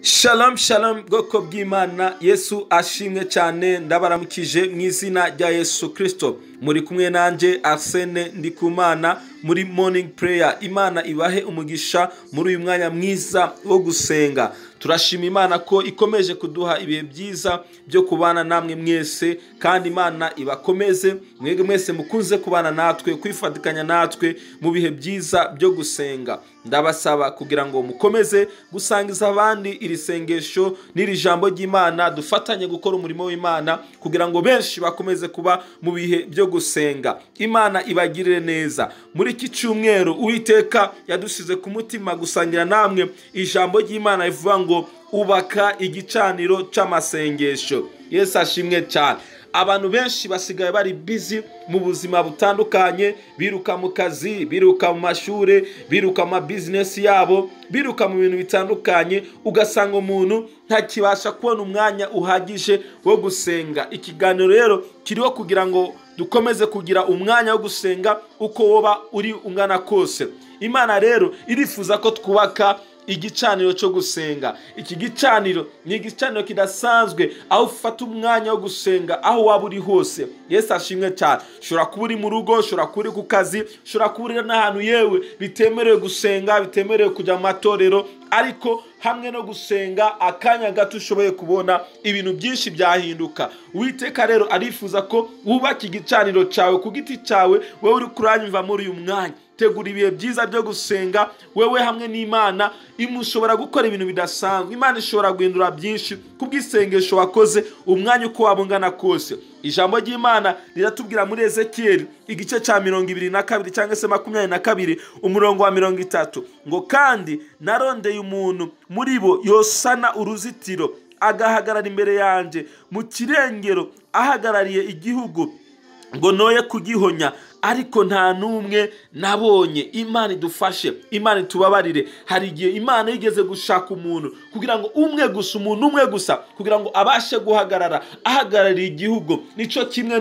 Shalom shalom, bwoko bw'Imana, Yesu ashimwe cyane. Ndabaramukije mu izina rya Yesu Kristo. Muri kumwe nanjye Arsene Ndikumana muri Morning Prayer. Imana ibahe umugisha muri uyu mwanya mwiza wo gusenga. Turashima Imana ko ikomeje kuduha ibihe byiza byo kubana namwe mwese, kandi Imana ibakomeze mwebwe mwese mukunze kubana natwe, kwifatikanya natwe mu bihe byiza byo gusenga. Ndabasaba kugira ngo mukomeze gusangiza abandi iri sengesho n'iri jambo ry'Imana, dufatanye gukora umurimo w'Imana kugira ngo benshi bakomeze kuba mu bihe byo gusenga. Imana ibagirire neza. Muri iki cyumweru Uwiteka yadusize ku mutima gusangira namwe ijambo ry'Imana rivuga ngo ubaka igicaniro cy'amasengesho. Yesu ashimwe cyane. Abantu benshi basigaye bari busy mu buzima butandukanye, biruka mu kazi, biruka mu mashure, biruka mu business yabo, biruka mu bintu bitandukanye, ugasanga umuntu ntakibasha kubona umwanya uhagije wo gusenga. Ikiganiro rero kiriho kugira ngo dukomeze kugira umwanya wo gusenga uko woba uri ungana kose. Imana rero irifuza ko twubaka igicaniro cyo gusenga. Iki gicaniro ni igicaniro kidasanzwe, aho ufata umwanya wo gusenga aho waba uri hose. Yesu ashimwe cyane. Ushobora kuba uri mu rugo, ushobora kuba uri ku kazi, ushobora kuba uri n'ahantu yewe bitemerewe gusenga, bitemerewe kujya mu matorero, ariko hamwe no gusenga akanya gato ushoboye kubona ibintu byinshi byahinduka. Uwiteka rero arifuza ko wubaka igicaniro cyawe ku giti cyawe, wewe uri kuranyumva muri uyu mwanya. Tegura ibihe byiza byo gusenga wewe hamwe n'Imana. Imushobora gukora ibintu bidasanzwe. Imana ishobora guhindura byinshi kubw'isengesho wakoze umwanya uko wabungana kose. Ijambo ry'Imana riratubwira muri Ezekiel igice cya 22 cyangwa se 22 umurongo wa 30 ngo kandi narondeye umuntu muri bo yosana uruzitiro, agahagarara imbere yanjye mu kirengero ahagarariye igihugu ngo noye kugihonya, ariko nta n'umwe nabonye. Imana idufashe, Imana itubabarire. Hari igihe Imana yigeze gushaka umuntu kugira ngo umwe gusa, umuntu umwe gusa, kugira ngo abashe guhagarara ahagarariye igihugu. Nico kimwe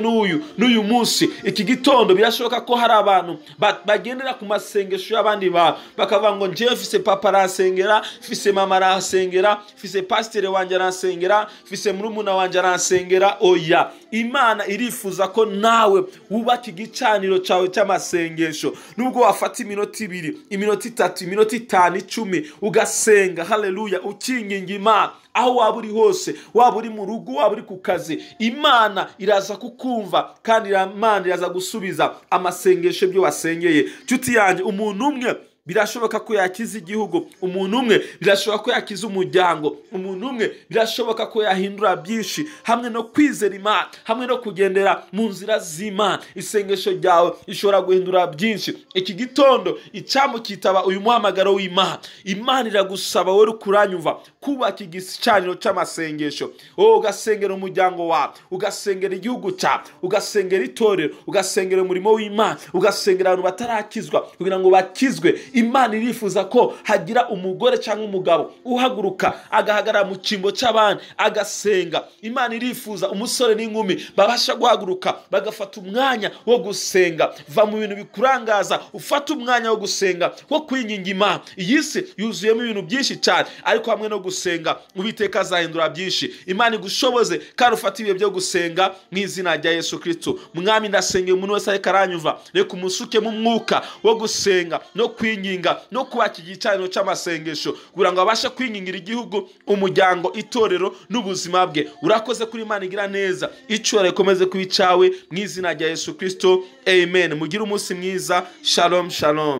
n'uyu munsi iki gitondo birashoboka ko hari abantu bagendera ku masengesho y'abandi bantu, bakavuga ngo njyewe mfise papa aransengera, mfise mama aransengera, mfise pasiteri wanjye aransengera, mfise murumuna wanjye aransengera. Oya, Imana irifuza ko nawe wubaka igicaniro cyawe cy'amasengesho. Nubwo wafata iminota 2, iminota 3, iminota 5, 10 ugasenga, haleluya, ukinginga Imana aho waba uri hose, waba uri mu rugo, waba uri ku kazi, Imana iraza kukumva kandi Imana iraza gusubiza amasengesho byo wasengeye. Nshuti yanjye, umuntu umwe birashoboka ko yakiza igihugu, umuntu umwe birashoboka ko yakiza umuryango, umuntu umwe birashoboka ko yahindura byinshi hamwe no kwizera Imana, hamwe no kugendera mu nzira z'Imana. Isengesho ryawe ishobora guhindura byinshi. Iki gitondo icyamu kitaba uyu muhamagaro w'Imana. Imana iragusaba wowe kuranyumva kubaka igicaniro cy'amasengesho. Wowe ugasengera umuryango wawe, ugasengera igihugu cyawe, ugasengera itorero, ugasengera umurimo w'Imana, ugasengera abantu batarakizwa kugira ngo bakizwe. Imana irifuza ko hagira umugore cyangwa umugabo uhaguruka agahagarara mu cyimbo cy'abandi agasenga. Imana irifuza umusore n'inkumi babasha guhaguruka bagafata umwanya wo gusenga. Va mu bintu bikurangaza, ufate umwanya wo gusenga, wo kwinginga Imana. Iyi si yuzuyemo ibintu byinshi cyane, ariko hamwe no gusenga Uwiteka azahindura byinshi. Imana igushoboze kandi ufate ibihe byo gusenga mu izina rya Yesu Kristo. Mwami, ndasengera umuntu wese ariko aranyumva, reka umusuke mu mwuka wo gusenga no kwinginga no kubaka igicaniro cy'amasengesho kugira ngo abashe kwingingira igihugu, umuryango, itorero n'ubuzima bwe. Urakoze kuri Imana igira neza, icyubahiro ikomeze kuba icyawe mu izina rya Yesu Kristo, amen. Mugire umunsi mwiza. Shalom shalom.